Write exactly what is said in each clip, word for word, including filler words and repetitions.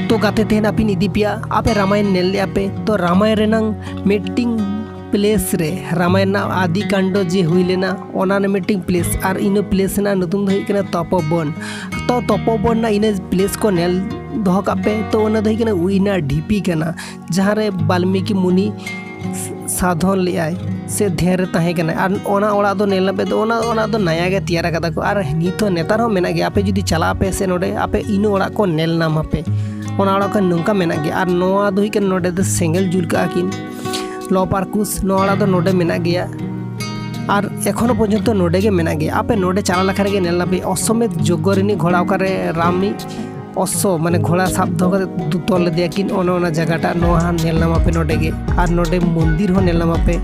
ᱛᱚ ᱜᱟᱛᱮ, ᱛᱮᱦᱮᱧ ᱟᱯᱮᱧ ᱤᱫᱤ ᱯᱮᱭᱟ, ᱟᱯᱮ ᱨᱟᱢᱟᱭᱚᱱ ᱧᱮᱞ ᱞᱮᱜᱼᱟ ᱯᱮ? ᱛᱚ ᱨᱟᱢᱟᱭᱚᱱ ᱨᱮᱱᱟᱝ ᱢᱤᱫᱴᱤᱝ ᱯᱞᱮᱥ ᱨᱮ, ᱨᱟᱢᱟᱭᱚᱱ ᱨᱮᱱᱟᱜ ᱟᱫᱤ ᱠᱟᱱᱰᱚ ᱡᱮ ᱦᱩᱭ ᱞᱮᱱᱟ, ᱚᱱᱟ ᱨᱮ ᱢᱤᱫᱴᱤᱝ ᱯᱞᱮᱥ, ᱟᱨ ᱤᱱᱟᱹ ᱯᱞᱮᱥ ᱨᱮᱱᱟᱜ ᱧᱩᱛᱩᱢ ᱫᱚ ᱦᱩᱭᱩᱜ ᱠᱟᱱᱟ ᱛᱚᱯᱚᱵᱚᱱ᱾ ᱛᱚ ᱛᱚᱯᱚᱵᱚᱱ ᱨᱮᱱᱟᱜ ᱤᱱᱟᱹ ᱯᱞᱮᱥ ᱠᱚ ᱧᱮᱞ ᱫᱚᱦᱚ ᱠᱟᱜ ᱯᱮ᱾ ᱛᱚ ᱚᱱᱟ ᱫᱚ ᱦᱩᱭᱩᱜ ᱠᱟᱱᱟ ᱩᱭᱱᱟ ᱰᱷᱤᱯᱤ ᱠᱟᱱᱟ, ᱡᱟᱦᱟᱸ ᱨᱮ ᱵᱟᱞᱢᱤᱠᱤ ᱢᱩᱱᱤ ᱥᱟᱫᱷᱚᱱ ᱞᱮᱜᱼᱟᱭ ᱥᱮ ᱫᱷᱮᱭᱟᱱ ᱨᱮ ᱛᱟᱦᱮᱸ ᱠᱟᱱᱟᱭ᱾ ᱟᱨ ᱚᱱᱟ ᱚᱲᱟᱜ ᱫᱚ ᱧᱮᱞ ᱧᱟᱢ ᱯᱮ, ᱫᱚ ᱚᱱᱟ ᱚᱲᱟᱜ ᱫᱚ ᱱᱟᱭᱟ ᱜᱮ ᱛᱮᱭᱟᱨ ᱟᱠᱟᱫᱟ ᱠᱚ, ᱟᱨ ᱱᱤᱛ ᱦᱚᱸ ᱱᱮᱛᱟᱨ ᱦᱚᱸ ᱢᱮᱱᱟᱜ ᱜᱮᱭᱟ᱾ ᱟᱯᱮ ᱡᱩᱫᱤ ᱪᱟᱞᱟᱜ ᱟᱯᱮ ᱥᱮ ᱱᱚᱰᱮ, ᱟᱯᱮ ᱤᱱᱟᱹ ᱚᱲᱟᱜ ᱠᱚ ᱧᱮᱞ ᱧᱟᱢ ᱟᱯᱮ᱾ ᱚᱱᱟ ᱚᱲᱟᱜ ᱠᱚ ᱱᱚᱝᱠᱟ ᱢᱮᱱᱟᱜ ᱜᱮᱭᱟ᱾ ᱟᱨ ᱱᱚᱣᱟ ᱫᱚ ᱦᱩᱭᱩᱜ ᱠᱟᱱᱟ, ᱱᱚᱰᱮ ᱫᱚ ᱥᱮᱸᱜᱮᱞ ᱡᱩᱞ ᱠᱟᱜᱼᱟ ᱠᱤᱱ, ᱞᱚᱯᱟᱨᱠᱩᱥ, ᱱᱚᱣᱟ ᱚᱲᱟᱜ ᱫᱚ ᱱᱚᱰᱮ ᱢᱮᱱᱟᱜ ᱜᱮᱭᱟ᱾ ᱟᱨ ᱮᱠᱷᱚᱱᱳ ᱯᱚᱨᱡᱚᱱᱛᱚ ᱱᱚᱰᱮ ᱜᱮ ᱢᱮᱱᱟᱜ ᱜᱮᱭᱟ᱾ ᱟᱯᱮ ᱱᱚᱰᱮ ᱪᱟᱞᱟᱣ ᱞᱮᱠᱷᱟᱱ ᱜᱮ ᱧᱮᱞ ᱧᱟᱢ ᱯᱮ, ᱚᱥᱥᱚᱢᱮᱫᱷ ᱡᱚᱜᱽᱜᱚ ᱨᱤᱱᱤᱡ ᱜᱷᱚᱲᱟ, ᱚᱠᱟᱨᱮ ᱨᱟᱢᱤᱡ ᱚᱥᱥᱚ, ᱢᱟᱱᱮ ᱜᱷᱚᱲᱟ ᱥᱟᱵ ᱫᱚᱦᱚ ᱠᱟᱛᱮ ᱛᱚᱞ ᱞᱮᱫᱮᱭᱟ ᱠᱤᱱ, ᱚᱱᱮ ᱚᱱᱟ ᱡᱟᱭᱜᱟᱴᱟᱜ, ᱱᱚᱣᱟ ᱦᱚᱸ ᱧᱮᱞ ᱧᱟᱢ ᱟᱯᱮ ᱱᱚᱰᱮ ᱜᱮ᱾ ᱟᱨ ᱱᱚᱰᱮ ᱢᱚᱱᱫᱤᱨ ᱦᱚᱸ ᱧᱮᱞ ᱧᱟᱢ ᱟᱯᱮ,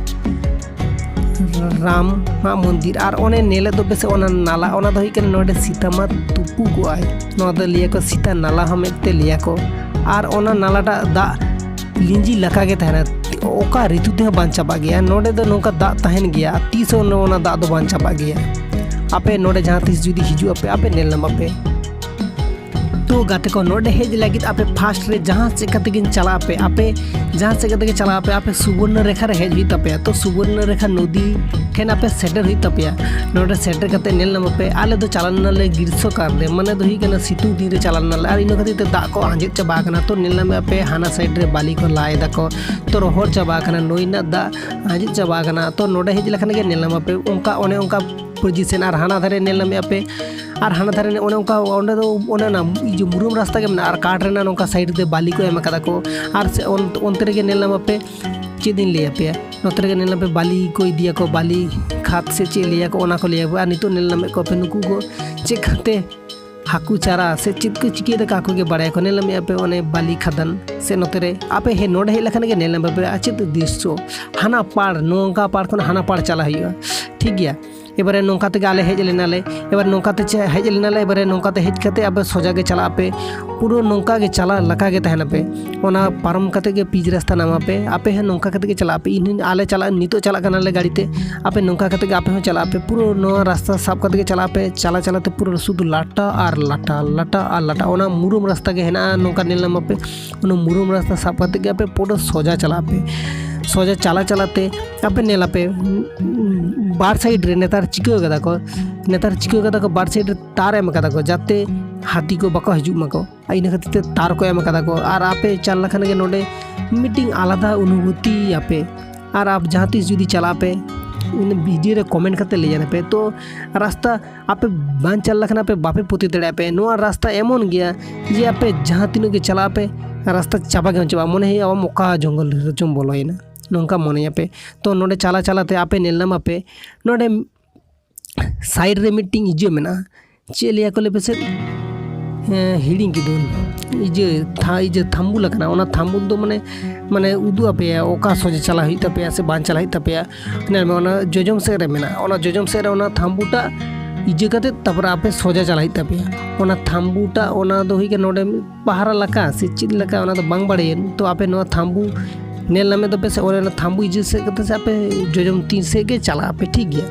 ᱨᱟᱢ ᱟᱜ ᱢᱚᱱᱫᱤᱨ᱾ ᱟᱨ ᱚᱱᱮ ᱧᱮᱞᱮᱫ ᱫᱚ ᱯᱮᱥᱮ ᱚᱱᱟ ᱱᱟᱞᱟ, ᱚᱱᱟ ᱫᱚ ᱦᱩᱭᱩᱜ ᱠᱟᱱᱟ ᱱᱚᱰᱮ ᱥᱤᱛᱟ ᱢᱟ ᱛᱩᱯᱩ ᱠᱚᱜᱼᱟᱭ, ᱱᱚᱣᱟ ᱫᱚ ᱞᱟᱹᱭᱟᱠᱚ ᱥᱤᱛᱟ ᱱᱟᱞᱟ ᱦᱚᱸ ᱢᱮᱱᱛᱮ ᱞᱟᱹᱭᱟᱠᱚ᱾ ᱟᱨ ᱚᱱᱟ ᱱᱟᱞᱟᱴᱟᱜ ᱫᱟᱜ ᱞᱤᱸᱡᱤ ᱞᱮᱠᱟ ᱜᱮ ᱛᱟᱦᱮᱱᱟ, ᱚᱠᱟ ᱨᱤᱛᱩ ᱛᱮᱦᱚᱸ ᱵᱟᱝ ᱪᱟᱵᱟᱜ ᱜᱮᱭᱟ᱾ ᱱᱚᱰᱮ ᱫᱚ ᱱᱚᱝᱠᱟ ᱫᱟᱜ ᱛᱟᱦᱮᱱ ᱜᱮᱭᱟ, ᱛᱤᱥ ᱦᱚᱸ ᱚᱱᱟ ᱫᱟᱜ ᱫᱚ ᱵᱟᱝ ᱪᱟᱵᱟᱜ ᱜᱮᱭᱟ᱾ ᱟᱯᱮ ᱱᱚᱰᱮ ᱡᱟᱦᱟᱸ ᱛᱤᱥ ᱡᱩᱫᱤ ᱦᱤᱡᱩᱜ ᱟᱯᱮ, ᱟᱯᱮ ᱧᱮᱞ ᱧᱟᱢ ᱟᱯᱮ᱾ ᱛᱚ ᱜᱟᱛᱮ ᱠᱚ, ᱱᱚᱰᱮ ᱦᱮᱡ ᱞᱟᱹᱜᱤᱫ ᱟᱯᱮ ᱯᱷᱟᱥᱴ ᱨᱮ ᱡᱟᱦᱟᱸ ᱥᱮᱫ ᱠᱟᱛᱮ ᱜᱮ ᱪᱟᱞᱟᱜ ᱟᱯᱮ, ᱟᱯᱮ ᱡᱟᱦᱟᱸ ᱥᱮᱫ ᱠᱟᱛᱮ ᱜᱮ ᱪᱟᱞᱟᱜ ᱟᱯᱮ, ᱟᱯᱮ ᱥᱩᱵᱚᱨᱱᱚ ᱨᱮᱠᱷᱟ ᱨᱮ ᱦᱮᱡ ᱦᱩᱭᱩᱜ ᱛᱟᱯᱮᱭᱟ᱾ ᱛᱚ ᱥᱩᱵᱚᱨᱱᱚ ᱨᱮᱠᱷᱟ ᱱᱚᱫᱤ ᱴᱷᱮᱱ ᱟᱯᱮ ᱥᱮᱴᱮᱨ ᱦᱩᱭᱩᱜ ᱛᱟᱯᱮᱭᱟ᱾ ᱱᱚᱰᱮ ᱥᱮᱴᱮᱨ ᱠᱟᱛᱮ ᱧᱮᱞ ᱧᱟᱢ ᱟᱯᱮ, ᱟᱞᱮ ᱫᱚ ᱪᱟᱞᱟᱣ ᱞᱮᱱᱟᱞᱮ ᱜᱨᱤᱥᱥᱚ ᱠᱟᱞ ᱨᱮ, ᱢᱟᱱᱮ ᱫᱚ ᱦᱩᱭᱩᱜ ᱠᱟᱱᱟ ᱥᱤᱛᱩᱝ ᱫᱤᱱ ᱨᱮ ᱪᱟᱞᱟᱣ ᱞᱮᱱᱟᱞᱮ, ᱟᱨ ᱤᱱᱟᱹ ᱠᱷᱟᱹᱛᱤᱨ ᱛᱮ ᱫᱟᱜ ᱠᱚ ᱟᱸᱡᱮᱫ ᱪᱟᱵᱟ ᱟᱠᱟᱱᱟ᱾ ᱛᱚ ᱧᱮᱞ ᱧᱟᱢ ᱟᱯᱮ, ᱦᱟᱱᱟ ᱥᱟᱭᱤᱰ ᱨᱮ ᱵᱟᱞᱤ ᱠᱚ ᱞᱟᱭ ᱫᱟᱠᱚ, ᱛᱚ ᱨᱚᱦᱚᱲ ᱪᱟᱵᱟ ᱟᱠᱟᱱᱟ, ᱱᱟᱹᱭ ᱨᱮᱱᱟᱜ ᱫᱟᱜ ᱟᱸᱡᱮᱫ ᱪᱟᱵᱟ ᱟᱠᱟᱱᱟ᱾ ᱛᱚ ᱱᱚᱰᱮ ᱦᱮᱡ ᱞᱮᱠᱷᱟᱱ ᱜᱮ ᱧᱮᱞ ᱧᱟᱢ ᱟᱯᱮ ᱚᱱᱠᱟ, ᱚᱱᱮ ᱚᱱᱠᱟ ᱯᱚᱡᱤᱥᱮᱱ᱾ ᱟᱨ ᱦᱟᱱᱟ ᱫᱷᱟᱨᱮ ᱧᱮᱞ ᱧᱟᱢ ᱟᱯᱮ, ᱟᱨ ᱦᱟᱱᱟ ᱫᱷᱟᱨᱮ ᱚᱱᱮ ᱚᱱᱠᱟ, ᱚᱸᱰᱮ ᱫᱚ ᱚᱱᱮ ᱚᱱᱟ ᱤᱭᱟᱹ ᱢᱩᱨᱟᱹᱢ ᱨᱟᱥᱛᱟ ᱜᱮ ᱢᱮᱱᱟᱜᱼᱟ, ᱟᱨ ᱠᱟᱴ ᱨᱮᱱᱟᱜ ᱱᱚᱝᱠᱟ ᱥᱟᱭᱤᱰ ᱛᱮ ᱵᱟᱞᱤ ᱠᱚ ᱮᱢ ᱟᱠᱟᱫᱟ ᱠᱚ᱾ ᱟᱨ ᱥᱮ ᱚᱱ-, ᱚᱱᱛᱮ ᱨᱮᱜᱮ ᱧᱮᱞ ᱧᱟᱢ ᱟᱯᱮ, ᱪᱮᱫ ᱤᱧ ᱞᱟᱹᱭ ᱟᱯᱮᱭᱟ, ᱱᱚᱛᱮ ᱨᱮᱜᱮ ᱧᱮᱞ ᱧᱟᱢ ᱯᱮ ᱵᱟᱞᱤ ᱠᱚ ᱤᱫᱤᱭᱟᱠᱚ, ᱵᱟᱞᱤ ᱠᱷᱟᱫᱽ ᱥᱮ ᱪᱮᱫ ᱞᱟᱹᱭᱟᱠᱚ, ᱚᱱᱟ ᱠᱚ ᱞᱟᱹᱭᱟᱠᱚ᱾ ᱟᱨ ᱱᱤᱛᱚᱜ ᱧᱮᱞ ᱧᱟᱢᱮᱫ ᱠᱚᱣᱟ ᱯᱮ ᱱᱩᱠᱩ ᱠᱚ ᱪᱮᱫ ᱠᱟᱛᱮ ᱦᱟᱹᱠᱩ ᱪᱟᱨᱟ ᱥᱮ ᱪᱮᱫ ᱠᱚ ᱪᱤᱠᱟᱹᱭᱮᱫᱟ, ᱟᱠᱚ ᱜᱮ ᱵᱟᱲᱟᱭᱟᱠᱚ᱾ ᱧᱮᱞ ᱧᱟᱢᱮᱫ ᱟᱯᱮ ᱚᱱᱮ ᱵᱟᱞᱤ ᱠᱷᱟᱫᱟᱱ ᱥᱮ ᱱᱚᱛᱮ ᱨᱮ ᱟᱯᱮ ᱦᱮ-, ᱱᱚᱰᱮ ᱦᱮᱡ ᱞᱮᱠᱷᱟᱱ ᱜᱮ ᱧᱮᱞ ᱧᱟᱢ ᱟᱯᱮ ᱟᱨ ᱪᱮᱫ ᱫᱨᱤᱥᱥᱚ, ᱦᱟᱱᱟ ᱯᱟᱲ, ᱱᱚᱝᱠᱟ ᱯᱟᱲ ᱠᱷᱚᱱ ᱦᱟᱱᱟ ᱯᱟᱲ ᱪᱟᱞᱟᱜ ᱦᱩᱭᱩᱜᱼᱟ, ᱴᱷᱤᱠ ᱜᱮᱭᱟ᱾ ᱮᱵᱟᱨᱮ ᱱᱚᱝᱠᱟ ᱛᱮᱜᱮ ᱟᱞᱮ ᱦᱮᱡ ᱞᱮᱱᱟᱞᱮ᱾ ᱮᱵᱟᱨ ᱱᱚᱝᱠᱟ ᱛᱮ ᱪᱮ-, ᱦᱮᱡ ᱞᱮᱱᱟᱞᱮ, ᱮᱵᱟᱨᱮ ᱱᱚᱝᱠᱟ ᱛᱮ ᱦᱮᱡ ᱠᱟᱛᱮ ᱟᱯᱮ ᱥᱚᱡᱟ ᱜᱮ ᱪᱟᱞᱟᱜ ᱟᱯᱮ, ᱯᱩᱨᱟᱹ ᱱᱚᱝᱠᱟ ᱜᱮ ᱪᱟᱞᱟᱜ ᱞᱮᱠᱟ ᱜᱮ ᱛᱟᱦᱮᱱᱟᱯᱮ᱾ ᱚᱱᱟ ᱯᱟᱨᱚᱢ ᱠᱟᱛᱮ ᱜᱮ ᱯᱤᱪ ᱨᱟᱥᱛᱟ ᱧᱟᱢ ᱟᱯᱮ, ᱟᱯᱮ ᱦᱚᱸ ᱱᱚᱝᱠᱟ ᱠᱟᱛᱮ ᱜᱮ ᱪᱟᱞᱟᱜ ᱟᱯᱮ᱾ ᱤᱧ ᱦᱚᱸ, ᱟᱞᱮ ᱪᱟᱞᱟᱜ, ᱱᱤᱛᱚᱜ ᱪᱟᱞᱟᱜ ᱠᱟᱱᱟᱞᱮ ᱜᱟᱹᱰᱤ ᱛᱮ, ᱟᱯᱮ ᱱᱚᱝᱠᱟ ᱠᱟᱛᱮ ᱜᱮ ᱟᱯᱮ ᱦᱚᱸ ᱪᱟᱞᱟᱜ ᱟᱯᱮ᱾ ᱯᱩᱨᱟᱹ ᱱᱚᱣᱟ ᱨᱟᱥᱛᱟ ᱥᱟᱵ ᱠᱟᱛᱮ ᱜᱮ ᱪᱟᱞᱟᱜ ᱟᱯᱮ, ᱪᱟᱞᱟ ᱪᱟᱞᱟ ᱛᱮ ᱯᱩᱨᱟᱹ ᱥᱩᱫᱷᱩ ᱞᱟᱴᱟ ᱟᱨ ᱞᱟᱴᱟ, ᱞᱟᱴᱟ ᱟᱨ ᱞᱟᱴᱟ, ᱚᱱᱟ ᱢᱩᱨᱩᱢ ᱨᱟᱥᱛᱟ ᱜᱮ ᱦᱮᱱᱟᱜᱼᱟ, ᱱᱚᱝᱠᱟ ᱧᱮᱞ ᱧᱟᱢ ᱟᱯᱮ᱾ ᱚᱱᱟ ᱢᱩᱨᱩᱢ ᱨᱟᱥᱛᱟ ᱥᱟᱵ ᱠᱟᱛᱮ ᱜᱮ ᱟᱯᱮ ᱯᱩᱨᱟᱹ ᱥᱚᱡᱟ ᱪᱟᱞᱟᱜ ᱟᱯᱮ᱾ ᱥᱚᱡᱟ ᱪᱟᱞᱟ ᱪᱟᱞᱟ ᱛᱮ ᱟᱯᱮ ᱧᱮᱞ ᱟᱯᱮ, ᱵᱟᱨ ᱥᱟᱭᱤᱰ ᱨᱮ ᱱᱮᱛᱟᱨ ᱪᱤᱠᱟᱹ ᱠᱟᱫᱟ ᱠᱚ, ᱱᱮᱛᱟᱨ ᱪᱤᱠᱟᱹ ᱠᱟᱫᱟ ᱠᱚ, ᱵᱟᱨ ᱥᱟᱭᱤᱰ ᱨᱮ ᱛᱟᱨ ᱮᱢ ᱠᱟᱫᱟ ᱠᱚ, ᱡᱟᱛᱮ ᱦᱟᱹᱛᱤ ᱠᱚ ᱵᱟᱠᱚ ᱦᱤᱡᱩᱜ ᱢᱟᱠᱚ᱾ ᱟᱨ ᱤᱱᱟᱹ ᱠᱷᱟᱹᱛᱤᱨ ᱛᱮ ᱛᱟᱨ ᱠᱚ ᱮᱢ ᱠᱟᱫᱟ ᱠᱚ᱾ ᱟᱨ ᱟᱯᱮ ᱪᱟᱞ ᱞᱮᱠᱷᱟᱱ ᱜᱮ ᱱᱚᱰᱮ ᱢᱤᱫᱴᱤᱝ ᱟᱞᱟᱫᱟ ᱚᱱᱩᱵᱷᱩᱛᱤ ᱟᱯᱮ᱾ ᱟᱨ ᱟᱯ ᱡᱟᱦᱟᱸ ᱛᱤᱥ ᱡᱩᱫᱤ ᱪᱟᱞᱟᱜ ᱟᱯᱮ, ᱤᱱᱟᱹ ᱵᱷᱤᱰᱤᱭᱳ ᱨᱮ ᱠᱚᱢᱮᱱᱴ ᱠᱟᱛᱮ ᱞᱟᱹᱭ ᱟᱞᱮ ᱯᱮ᱾ ᱛᱚ ᱨᱟᱥᱛᱟ ᱟᱯᱮ ᱵᱟᱝ ᱪᱟᱞ ᱞᱮᱠᱷᱟᱱ ᱟᱯᱮ ᱵᱟᱯᱮ ᱯᱟᱹᱛᱭᱟᱹᱣ ᱫᱟᱲᱮᱭᱟᱜᱼᱟ ᱯᱮ᱾ ᱱᱚᱣᱟ ᱨᱟᱥᱛᱟ ᱮᱢᱚᱱ ᱜᱮᱭᱟ ᱡᱮ ᱟᱯᱮ ᱡᱟᱦᱟᱸ ᱛᱤᱱᱟᱹᱜ ᱜᱮ ᱪᱟᱞᱟᱜ ᱟᱯᱮ, ᱨᱟᱥᱛᱟ ᱪᱟᱵᱟ ᱜᱮ ᱵᱟᱝ ᱪᱟᱵᱟᱜᱼᱟ᱾ ᱢᱚᱱᱮ ᱦᱩᱭᱩᱜᱼᱟ ᱟᱢ ᱚᱠᱟ ᱡᱚᱝᱜᱚᱞ ᱨᱮᱪᱚᱢ ᱵᱚᱞᱚᱭᱮᱱᱟ, ᱱᱚᱝᱠᱟ ᱢᱚᱱᱮᱭᱟᱯᱮ᱾ ᱛᱚ ᱱᱚᱰᱮ ᱪᱟᱞᱟ ᱪᱟᱞᱟᱛᱮ ᱟᱯᱮ ᱧᱮᱞ ᱧᱟᱢ ᱟᱯᱮ, ᱱᱚᱰᱮ ᱥᱟᱭᱤᱰ ᱨᱮ ᱢᱤᱫᱴᱤᱝ ᱤᱭᱟᱹ ᱢᱮᱱᱟᱜᱼᱟ, ᱪᱮᱫ ᱞᱟᱹᱭᱟ ᱠᱚ ᱞᱟᱹᱭ ᱯᱮᱥᱮ? ᱦᱮᱸ, ᱦᱤᱲᱤᱧ ᱠᱤᱫᱟᱹᱧ᱾ ᱤᱭᱟᱹ ᱛᱷᱟ-, ᱤᱭᱟᱹ ᱛᱷᱟᱢᱵᱩᱞ ᱟᱠᱟᱱᱟ᱾ ᱚᱱᱟ ᱛᱷᱟᱢᱵᱩᱞ ᱫᱚ ᱢᱟᱱᱮ, ᱢᱟᱱᱮ ᱩᱫᱩᱜ ᱟᱯᱮᱭᱟ ᱚᱠᱟ ᱥᱚᱡᱷᱮ ᱪᱟᱞᱟᱜ ᱦᱩᱭᱩᱜ ᱛᱟᱯᱮᱭᱟ ᱥᱮ ᱵᱟᱝ ᱪᱟᱞᱟᱜ ᱦᱩᱭᱩᱜ ᱛᱟᱯᱮᱭᱟ᱾ ᱧᱮᱞ ᱢᱮ, ᱚᱱᱟ ᱡᱚᱡᱚᱢ ᱥᱮᱫ ᱨᱮ ᱢᱮᱱᱟᱜᱼᱟ᱾ ᱚᱱᱟ ᱡᱚᱡᱚᱢ ᱥᱮᱫ ᱨᱮ ᱚᱱᱟ ᱛᱷᱟᱢᱵᱩᱴᱟᱜ ᱤᱭᱟᱹ ᱠᱟᱛᱮ ᱛᱟᱨᱯᱚᱨᱮ ᱟᱯᱮ ᱥᱚᱡᱷᱮ ᱪᱟᱞᱟᱜ ᱦᱩᱭᱩᱜ ᱛᱟᱯᱮᱭᱟ᱾ ᱚᱱᱟ ᱛᱷᱟᱢᱵᱩᱴᱟᱜ, ᱚᱱᱟ ᱫᱚ ᱦᱩᱭᱩᱜ ᱠᱟᱱᱟ ᱱᱚᱰᱮ ᱯᱟᱦᱟᱨᱟ ᱞᱮᱠᱟ ᱥᱮ ᱪᱮᱫ ᱞᱮᱠᱟ, ᱚᱱᱟ ᱫᱚ ᱵᱟᱝ ᱵᱟᱲᱟᱭᱟᱹᱧ᱾ ᱛᱚ ᱟᱯᱮ ᱱᱚᱣᱟ ᱛᱷᱟᱢᱵᱩ ᱧᱮᱞ ᱧᱟᱢᱮᱫ ᱫᱚᱯᱮ ᱥᱮ, ᱚᱱᱟ ᱛᱷᱟᱢᱵᱩ ᱤᱭᱟᱹ ᱥᱮᱫ ᱠᱟᱛᱮ ᱥᱮ ᱟᱯᱮ ᱡᱚᱡᱚᱢ ᱛᱤ ᱥᱮᱫ ᱜᱮ ᱪᱟᱞᱟᱜ ᱟᱯᱮ, ᱴᱷᱤᱠ ᱜᱮᱭᱟ᱾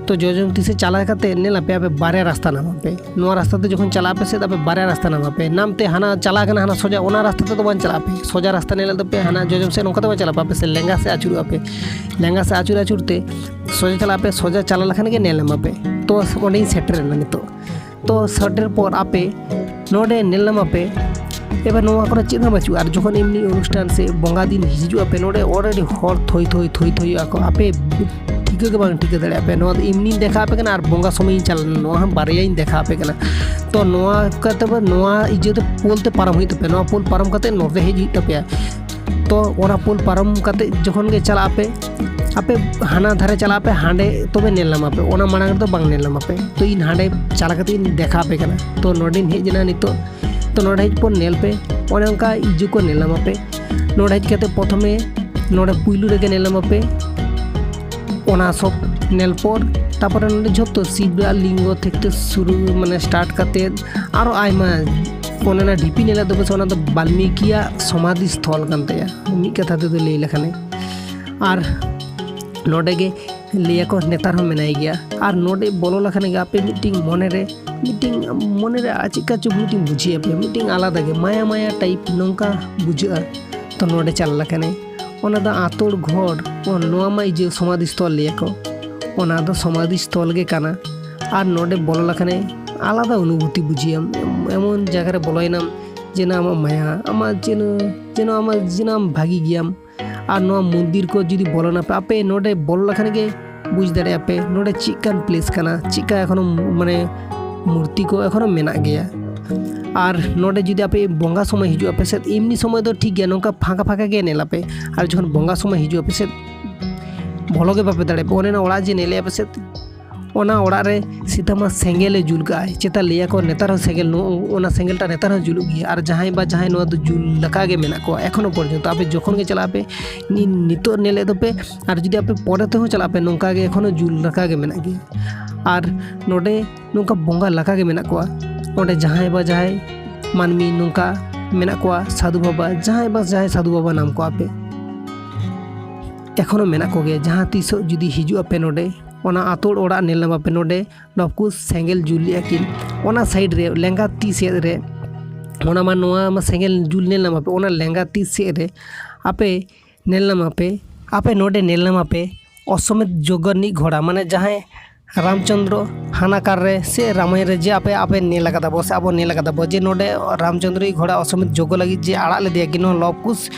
ᱛᱚ ᱡᱚᱡᱚᱢ ᱛᱤ ᱥᱮᱫ ᱪᱟᱞᱟᱣ ᱠᱟᱛᱮ ᱧᱮᱞ ᱟᱯᱮ, ᱟᱯᱮ ᱵᱟᱨᱭᱟ ᱨᱟᱥᱛᱟ ᱧᱟᱢ ᱟᱯᱮ᱾ ᱱᱚᱣᱟ ᱨᱟᱥᱛᱟ ᱛᱮ ᱡᱚᱠᱷᱚᱱ ᱪᱟᱞᱟᱜ ᱟᱯᱮ ᱥᱮ, ᱟᱯᱮ ᱵᱟᱨᱭᱟ ᱨᱟᱥᱛᱟ ᱧᱟᱢ ᱟᱯᱮ᱾ ᱱᱟᱢ ᱛᱮ ᱦᱟᱱᱟ ᱪᱟᱞᱟᱣ ᱠᱟᱱᱟ, ᱦᱟᱱᱟ ᱥᱚᱡᱟ, ᱚᱱᱟ ᱨᱟᱥᱛᱟ ᱛᱮᱫᱚ ᱵᱟᱝ ᱪᱟᱞᱟᱜ ᱟᱯᱮ᱾ ᱥᱚᱡᱟ ᱨᱟᱥᱛᱟ ᱧᱮᱞ ᱟᱯᱮ, ᱦᱟᱱᱟ ᱡᱚᱡᱚᱢ ᱥᱮᱫ ᱱᱚᱝᱠᱟ ᱫᱚ ᱵᱟᱝ ᱪᱟᱞᱟᱜ ᱟᱯᱮ, ᱥᱮ ᱞᱮᱸᱜᱟ ᱥᱮᱫ ᱟᱹᱪᱩᱨᱚᱜ ᱟᱯᱮ᱾ ᱞᱮᱸᱜᱟ ᱥᱮᱫ ᱟᱹᱪᱩᱨ ᱟᱹᱪᱩᱨ ᱛᱮ ᱥᱚᱡᱟ ᱪᱟᱞᱟᱜ ᱟᱯᱮ, ᱥᱚᱡᱟ ᱪᱟᱞᱟᱣ ᱞᱮᱠᱷᱟᱱ ᱜᱮ ᱧᱮᱞ ᱧᱟᱢ ᱟᱯᱮ᱾ ᱛᱚ ᱚᱸᱰᱮᱧ ᱥᱮᱴᱮᱨ ᱮᱱᱟ ᱱᱤᱛᱚᱜ᱾ ᱛᱚ ᱥᱮᱴᱮᱨ ᱯᱚᱨ ᱟᱯᱮ ᱱᱚᱰᱮ ᱧᱮᱞ ᱧᱟᱢ ᱟᱯᱮ, ᱮᱵᱟᱨ ᱱᱚᱣᱟ ᱠᱚᱨᱮ ᱪᱮᱫ ᱦᱚᱸ ᱵᱟᱹᱪᱩᱜᱼᱟ᱾ ᱟᱨ ᱡᱚᱠᱷᱚᱱ ᱮᱢᱱᱤ ᱚᱱᱩᱥᱴᱷᱟᱱ ᱥᱮ ᱵᱚᱸᱜᱟ ᱫᱤᱱ ᱦᱤᱡᱩᱜ ᱟᱯᱮ, ᱱᱚᱰᱮ already ᱦᱚᱲ ᱛᱷᱚᱭ ᱛᱷᱚᱭ ᱛᱷᱚᱭ ᱛᱷᱚᱭᱚᱜᱼᱟ ᱠᱚ᱾ ᱟᱯᱮ ᱴᱷᱤᱠᱟᱹ ᱜᱮ ᱵᱟᱝ ᱴᱷᱤᱠᱟᱹ ᱫᱟᱲᱮᱭᱟᱜᱼᱟ ᱯᱮ᱾ ᱱᱚᱣᱟ ᱫᱚ ᱮᱢᱱᱤᱧ ᱫᱮᱠᱷᱟᱣ ᱟᱯᱮ ᱠᱟᱱᱟ ᱟᱨ ᱵᱚᱸᱜᱟ ᱥᱚᱢᱚᱭᱤᱧ ᱪᱟᱞᱟᱣ ᱞᱮᱱᱟ, ᱱᱚᱣᱟ ᱦᱚᱸ ᱵᱟᱨᱭᱟᱧ ᱫᱮᱠᱷᱟᱣ ᱟᱯᱮ ᱠᱟᱱᱟ᱾ ᱛᱚ ᱱᱚᱣᱟ ᱠᱟᱛᱮ ᱵᱟ-, ᱱᱚᱣᱟ ᱤᱭᱟᱹ ᱫᱚ ᱯᱳᱞ ᱛᱮ ᱯᱟᱨᱚᱢ ᱦᱩᱭᱩᱜ ᱛᱟᱯᱮᱭᱟ᱾ ᱱᱚᱣᱟ ᱯᱳᱞ ᱯᱟᱨᱚᱢ ᱠᱟᱛᱮ ᱱᱚᱰᱮ ᱦᱮᱡ ᱦᱩᱭᱩᱜ ᱛᱟᱯᱮᱭᱟ᱾ ᱛᱚ ᱚᱱᱟ ᱯᱳᱞ ᱯᱟᱨᱚᱢ ᱠᱟᱛᱮ ᱡᱚᱠᱷᱚᱱ ᱜᱮ ᱪᱟᱞᱟᱜ ᱟᱯᱮ, ᱟᱯᱮ ᱦᱟᱱᱟ ᱫᱷᱟᱨᱮ ᱪᱟᱞᱟᱜ ᱟᱯᱮ, ᱦᱟᱸᱰᱮ ᱛᱚᱵᱮ ᱧᱮᱞ ᱧᱟᱢ ᱟᱯᱮ, ᱚᱱᱟ ᱢᱟᱲᱟᱝ ᱨᱮᱫᱚ ᱵᱟᱝ ᱧᱮᱞ ᱧᱟᱢ ᱟᱯᱮ᱾ ᱛᱚ ᱤᱧ ᱦᱟᱸᱰᱮ ᱪᱟᱞᱟᱣ ᱠᱟᱛᱮ ᱤᱧ ᱫᱮᱠᱷᱟᱣ ᱟᱯᱮ ᱠᱟᱱᱟ᱾ ᱛᱚ ᱱᱚᱰᱮᱧ ᱦᱮᱡ ᱮᱱᱟ ᱱᱤᱛᱚᱜ᱾ ᱛᱚ ᱱᱚᱰᱮ ᱦᱮᱡ ᱯᱚᱨ ᱧᱮᱞ ᱯᱮ, ᱚᱱᱮ ᱚᱱᱠᱟ ᱤᱡᱩ ᱠᱚ ᱧᱮᱞ ᱧᱟᱢ ᱟᱯᱮ᱾ ᱱᱚᱰᱮ ᱦᱮᱡ ᱠᱟᱛᱮ ᱯᱨᱚᱛᱷᱚᱢᱮ ᱱᱚᱰᱮ ᱯᱩᱭᱞᱩ ᱨᱮᱜᱮ ᱧᱮᱞ ᱧᱟᱢ ᱟᱯᱮ ᱚᱱᱟ ᱥᱚᱯ ᱧᱮᱞ ᱯᱚᱨ, ᱛᱟᱯᱚᱨᱮ ᱱᱚᱰᱮ ᱡᱷᱚᱛᱚ ᱥᱤᱵ ᱨᱮᱭᱟᱜ ᱞᱤᱝᱜᱚ ᱛᱷᱮᱠᱮ ᱥᱩᱨᱩ, ᱢᱟᱱᱮ, ᱥᱴᱟᱨᱴ ᱠᱟᱛᱮᱫ ᱟᱨᱚ ᱟᱭᱢᱟ, ᱚᱱᱮ ᱚᱱᱟ ᱰᱷᱤᱯᱤ ᱧᱮᱞᱮᱫ ᱫᱚᱯᱮ ᱥᱮ, ᱚᱱᱟ ᱫᱚ ᱵᱟᱞᱢᱤᱠᱤᱭᱟᱜ ᱥᱚᱢᱟᱫᱷᱤ ᱥᱛᱷᱚᱞ ᱠᱟᱱ ᱛᱟᱭᱟ, ᱢᱤᱫ ᱠᱟᱛᱷᱟ ᱛᱮᱫᱚ ᱞᱟᱹᱭ ᱞᱮᱠᱷᱟᱱᱮ᱾ ᱟᱨ ᱱᱚᱰᱮ ᱜᱮ ᱞᱟᱹᱭᱟᱠᱚ ᱱᱮᱛᱟᱨ ᱦᱚᱸ ᱢᱮᱱᱟᱭ ᱜᱮᱭᱟ᱾ ᱟᱨ ᱱᱚᱰᱮ ᱵᱚᱞᱚ ᱞᱮᱠᱷᱟᱱ ᱜᱮ ᱟᱯᱮ ᱢᱤᱫᱴᱤᱝ ᱢᱚᱱᱮᱨᱮ, ᱢᱤᱫᱴᱤᱝ ᱢᱚᱱᱮᱨᱮ ᱟᱨ ᱪᱮᱫᱠᱟ ᱪᱚ ᱢᱤᱫᱴᱤᱝ ᱵᱩᱡᱷᱟᱹᱜᱼᱟ ᱯᱮ, ᱢᱤᱫᱴᱤᱝ ᱟᱞᱟᱫᱟ ᱜᱮ, ᱢᱟᱭᱟ ᱢᱟᱭᱟ ᱴᱟᱭᱤᱯ ᱱᱚᱝᱠᱟ ᱵᱩᱡᱷᱟᱹᱜᱼᱟ᱾ ᱛᱚ ᱱᱚᱰᱮ ᱪᱟᱞᱟᱣ ᱞᱮᱠᱷᱟᱱᱮ, ᱚᱱᱟ ᱫᱚ ᱟᱸᱛᱚᱲ ᱜᱷᱚᱲ, ᱚ, ᱱᱚᱣᱟ ᱢᱟ ᱤᱭᱟᱹ ᱥᱚᱢᱟᱫᱷᱤ ᱥᱛᱷᱚᱞ ᱞᱟᱹᱭᱟᱠᱚ, ᱚᱱᱟ ᱫᱚ ᱥᱚᱢᱟᱫᱷᱤ ᱥᱛᱷᱚᱞ ᱜᱮ ᱠᱟᱱᱟ᱾ ᱟᱨ ᱱᱚᱰᱮ ᱵᱚᱞᱚ ᱞᱮᱠᱷᱟᱱᱮ ᱟᱞᱟᱫᱟ ᱚᱱᱩᱵᱷᱩᱛᱤ ᱵᱩᱡᱷᱟᱹᱣᱟᱢ, ᱮᱢ-, ᱮᱢᱚᱱ ᱡᱟᱭᱜᱟ ᱨᱮ ᱵᱚᱞᱚᱭᱮᱱᱟᱢ ᱡᱮ ᱱᱟ ᱟᱢᱟᱜ ᱢᱟᱭᱟ, ᱟᱢᱟᱜ ᱡᱮᱱᱚ, ᱡᱮᱱᱚ ᱟᱢᱟᱜ, ᱡᱮᱱᱚ ᱟᱢ ᱵᱷᱟᱹᱜᱤ ᱜᱮᱭᱟᱢ᱾ ᱟᱨ ᱱᱚᱣᱟ ᱢᱚᱱᱫᱤᱨ ᱠᱚ ᱡᱩᱫᱤ ᱵᱚᱞᱚᱱᱟᱯᱮ ᱟᱯᱮ, ᱱᱚᱰᱮ ᱵᱚᱞᱚ ᱞᱮᱠᱷᱟᱱ ᱜᱮ ᱵᱩᱡᱽ ᱫᱟᱲᱮᱭᱟᱜᱼᱟ ᱯᱮ ᱱᱚᱰᱮ ᱪᱮᱫ ᱠᱟᱱ ᱯᱞᱮᱥ ᱠᱟᱱᱟ, ᱪᱮᱫᱠᱟ ᱮᱠᱷᱚᱱᱳ, ᱢᱟᱱᱮ, ᱢᱩᱨᱛᱤ ᱠᱚ ᱮᱠᱷᱚᱱᱳ ᱢᱮᱱᱟᱜ ᱜᱮᱭᱟ᱾ ᱟᱨ ᱱᱚᱰᱮ ᱡᱩᱫᱤ ᱟᱯᱮ ᱵᱚᱸᱜᱟ ᱥᱚᱢᱚᱭ ᱦᱤᱡᱩᱜ ᱟᱯᱮ ᱥᱮ, ᱮᱢᱱᱤ ᱥᱚᱢᱚᱭ ᱫᱚ ᱴᱷᱤᱠ ᱜᱮᱭᱟ, ᱱᱚᱝᱠᱟ ᱯᱷᱟᱸᱠᱟ ᱯᱷᱟᱸᱠᱟ ᱜᱮ ᱧᱮᱞᱟᱯᱮ᱾ ᱟᱨ ᱡᱚᱠᱷᱚᱱ ᱵᱚᱸᱜᱟ ᱥᱚᱢᱚᱭ ᱦᱤᱡᱩᱜ ᱟᱯᱮ ᱥᱮ, ᱵᱚᱞᱚ ᱜᱮ ᱵᱟᱯᱮ ᱫᱟᱲᱮᱭᱟᱜᱼᱟ᱾ ᱚᱱᱮ ᱚᱱᱟ ᱚᱲᱟᱜ ᱡᱮ ᱧᱮᱞᱮᱜᱼᱟ ᱯᱮ ᱥᱮ, ᱚᱱᱟ ᱚᱲᱟᱜ ᱨᱮ ᱥᱮᱛᱟ ᱢᱟ ᱥᱮᱸᱜᱮᱞᱮ ᱡᱩᱞ ᱠᱟᱜᱼᱟᱭ᱾ ᱪᱮᱛᱟ ᱞᱟᱹᱭᱟᱠᱚ ᱱᱮᱛᱟᱨ ᱦᱚᱸ ᱥᱮᱸᱜᱮᱞ, ᱱᱚ-, ᱚᱱᱟ ᱥᱮᱸᱜᱮᱞᱴᱟ ᱱᱮᱛᱟᱨ ᱦᱚᱸ ᱡᱩᱞᱩᱜ ᱜᱮᱭᱟ᱾ ᱟᱨ ᱡᱟᱦᱟᱸᱭ ᱵᱟ ᱡᱟᱦᱟᱸᱭ ᱱᱚᱣᱟ ᱫᱚ ᱡᱩᱞ ᱞᱮᱠᱟ ᱜᱮ ᱢᱮᱱᱟᱜ ᱠᱚᱣᱟ ᱮᱠᱷᱚᱱᱳ ᱯᱚᱨᱡᱚᱱᱛᱚ᱾ ᱟᱯᱮ ᱡᱚᱠᱷᱚᱱ ᱜᱮ ᱪᱟᱞᱟᱜ ᱟᱯᱮ, ᱱᱤ-, ᱱᱤᱛᱚᱜ ᱧᱮᱞᱮᱫ ᱫᱚᱯᱮ, ᱟᱨ ᱡᱩᱫᱤ ᱟᱯᱮ ᱯᱚᱨᱮ ᱛᱮᱦᱚᱸ ᱪᱟᱞᱟᱜ ᱟᱯᱮ, ᱱᱚᱝᱠᱟ ᱜᱮ ᱮᱠᱷᱚᱱᱳ ᱡᱩᱞ ᱞᱮᱠᱟ ᱜᱮ ᱢᱮᱱᱟᱜ ᱜᱮᱭᱟ᱾ ᱟᱨ ᱱᱚᱰᱮ ᱱᱚᱝᱠᱟ ᱵᱚᱸᱜᱟ ᱞᱮᱠᱟ ᱜᱮ ᱢᱮᱱᱟᱜ ᱠᱚᱣᱟ᱾ ᱚᱸᱰᱮ ᱡᱟᱦᱟᱸᱭ ᱵᱟ ᱡᱟᱦᱟᱸᱭ ᱢᱟᱹᱱᱢᱤ ᱱᱚᱝᱠᱟ ᱢᱮᱱᱟᱜ ᱠᱚᱣᱟ, ᱥᱟᱹᱫᱷᱩ ᱵᱟᱵᱟ, ᱡᱟᱦᱟᱸᱭ ᱵᱟ ᱡᱟᱦᱟᱸᱭ ᱥᱟᱹᱫᱷᱩ ᱵᱟᱵᱟ ᱱᱟᱢ ᱠᱚᱣᱟ ᱯᱮ, ᱮᱠᱷᱚᱱᱳ ᱢᱮᱱᱟᱜ ᱠᱚᱜᱮᱭᱟ᱾ ᱡᱟᱦᱟᱸ ᱛᱤᱥᱚᱜ ᱡᱩᱫᱤ ᱦᱤᱡᱩᱜ ᱟᱯᱮ ᱱᱚᱰᱮ, ᱚᱱᱟ ᱟᱸᱛᱚᱲ ᱚᱲᱟᱜ ᱧᱮᱞ ᱧᱟᱢ ᱟᱯᱮ ᱱᱚᱰᱮ, ᱞᱚᱵᱽᱠᱩᱥ ᱥᱮᱸᱜᱮᱞ ᱡᱩᱞ ᱞᱮᱜᱼᱟ ᱠᱤᱱ᱾ ᱚᱱᱟ ᱥᱟᱭᱤᱰ ᱨᱮ ᱞᱮᱸᱜᱟ ᱛᱤ ᱥᱮᱫ ᱨᱮ, ᱚᱱᱟ ᱢᱟ, ᱱᱚᱣᱟ ᱢᱟ ᱥᱮᱸᱜᱮᱞ ᱡᱩᱞ ᱧᱮᱞ ᱧᱟᱢ ᱟᱯᱮ, ᱚᱱᱟ ᱞᱮᱸᱜᱟ ᱛᱤ ᱥᱮᱫ ᱨᱮ ᱟᱯᱮ ᱧᱮᱞ ᱧᱟᱢ ᱟᱯᱮ, ᱟᱯᱮ ᱱᱚᱰᱮ ᱧᱮᱞ ᱧᱟᱢ ᱟᱯᱮ ᱚᱥᱚᱢᱮᱫ ᱡᱚᱜᱽᱜᱚ ᱨᱤᱱᱤᱡ ᱜᱷᱚᱲᱟ, ᱢᱟᱱᱮ ᱡᱟᱦᱟᱸᱭ ᱨᱟᱢᱪᱚᱸᱫᱽᱨᱚ ᱦᱟᱱᱟ ᱠᱟᱨ ᱨᱮ ᱥᱮ ᱨᱟᱢᱟᱭᱚᱱ ᱨᱮ ᱡᱮ ᱟᱯᱮ, ᱟᱯᱮ ᱧᱮᱞ ᱟᱠᱟᱫᱟ ᱵᱚ ᱥᱮ ᱟᱵᱚ ᱧᱮᱞ ᱟᱠᱟᱫᱟ ᱵᱚ ᱡᱮ ᱱᱚᱰᱮ ᱨᱟᱢᱪᱚᱸᱫᱽᱨᱚ ᱨᱤᱱᱤᱡ ᱜᱷᱚᱲᱟ ᱚᱥᱚᱢᱮᱫ ᱡᱚᱜᱽᱜᱚ ᱞᱟᱹᱜᱤᱫ ᱡᱮ ᱟᱲᱟᱜ ᱞᱮᱫᱮᱭᱟ ᱠᱤᱱ ᱱᱚᱣᱟ ᱞᱚᱵᱽᱠᱩᱥ,